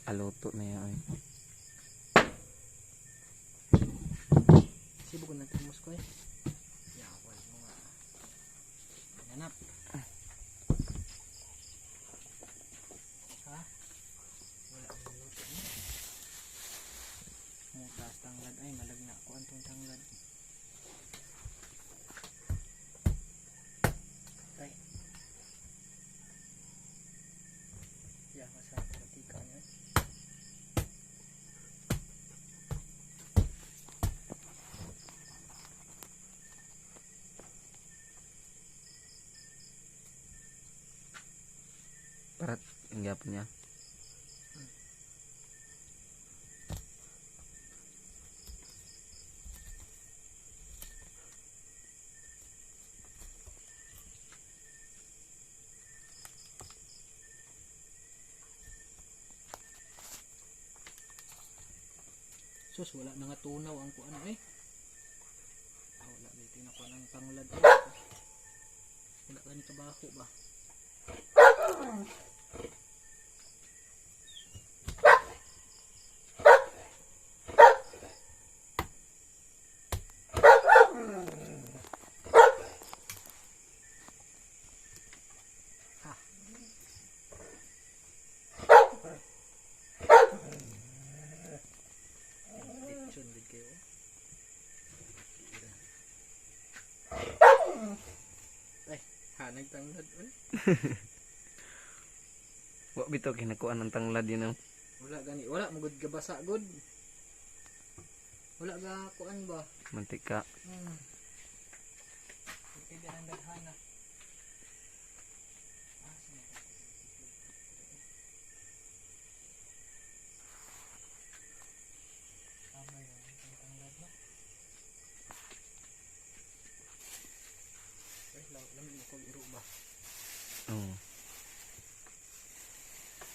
Aluto na yan ay. Sibo ko nagtamos ko eh. Yawal mga nanap. Ha? Wala akong luto ni. Mutas tanglad ay malagna ko antong tanglad. Tay. Ya, masarap ang tika niya. Parat ang gapon niya. Sus, wala na nga tunaw ang kuan eh. Ah, wala may tinakuan ang tanglad eh. Wala ka ni kabako ba? Ha. Lechon gid kayo. Ay, hanag tanglad oy. Wa bitaw kinakuan ng tanglad yun oh. Wala gani, wala mo gud gabasa gud. Wala ga kuan ba? Mantika. Hindi ang daghana. Ah, sige. Tama yun, ang tanglad no? Ay, lami mo kog iro ba? Oo.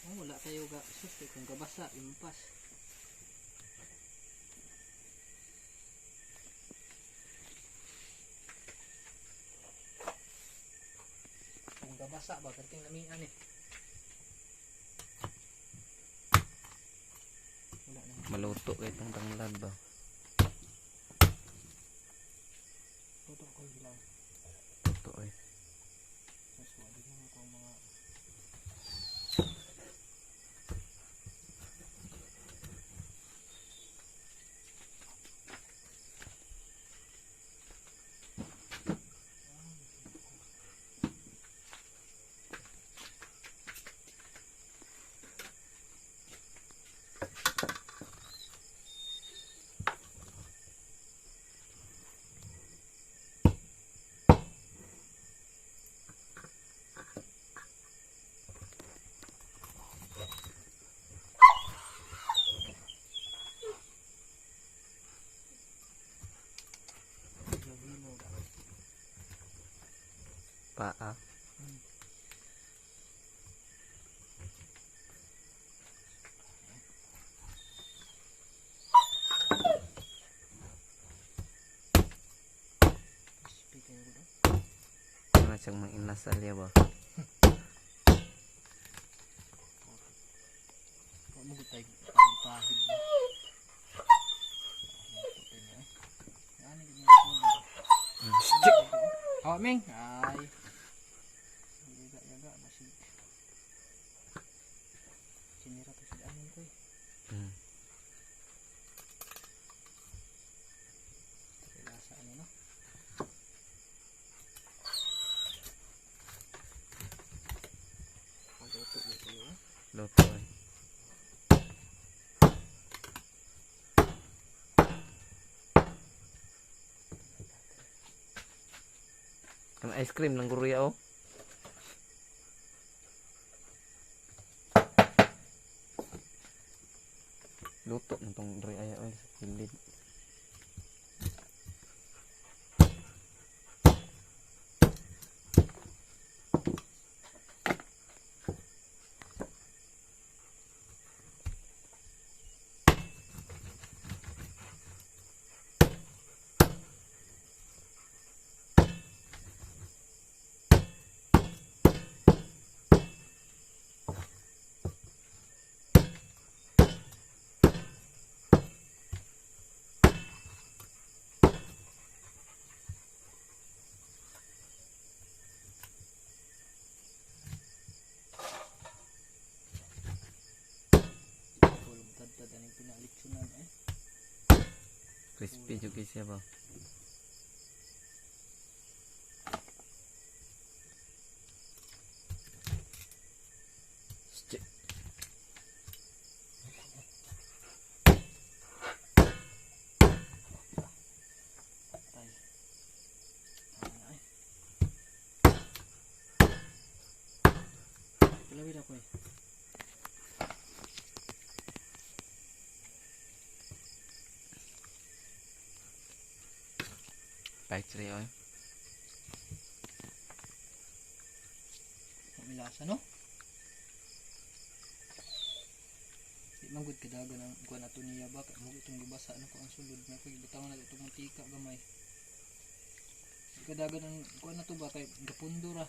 Oh, wala kayo ga sus kay kung gabasa impas. Kung gabasa ba perting lamian eh. Wala na. Maluto kay itong tanglad ba? Luto ko hilaw. Luto eh. Sus wa di mo ko mga. Gawin ba? Paa. Crispy kayo gud. Ano siyang mga inasal ya ba? Wa mo gud tay pahid ba. Ani gid mo. Hawa ming. Ay. Yaga yaga masig. Sinira to sa amin ko eh. Lasa ano no? Luto kayo eh. Luto eh. Ang ice cream ng Korea oh. Luto na tong dry ay oy sa kilid. Crispy jud kay siya ba. Shit. Tay. Tama na eh. Palawid ako eh. Bite rin oy. Mamilasa no? Di man gud kadagan ang kuan ato niya ba kay mo itong gibasa na ko ang sulod na ko gibutangan na itong mantika gamay. Di kadagan ang kuan na to ba kay gapundo ra.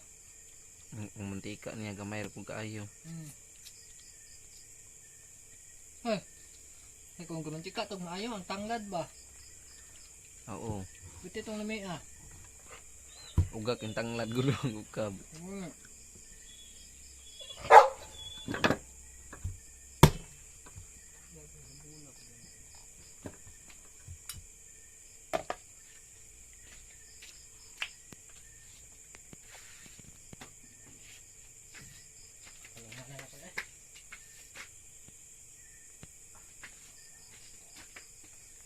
Ang mantika niya gamay ra pud kaayo. Hoy. Ay kung gamantika tog maayo ang tanglad ba. Oo. Biti tong lami ah. Ugak yung tanglad gulo ang ukab. Mm.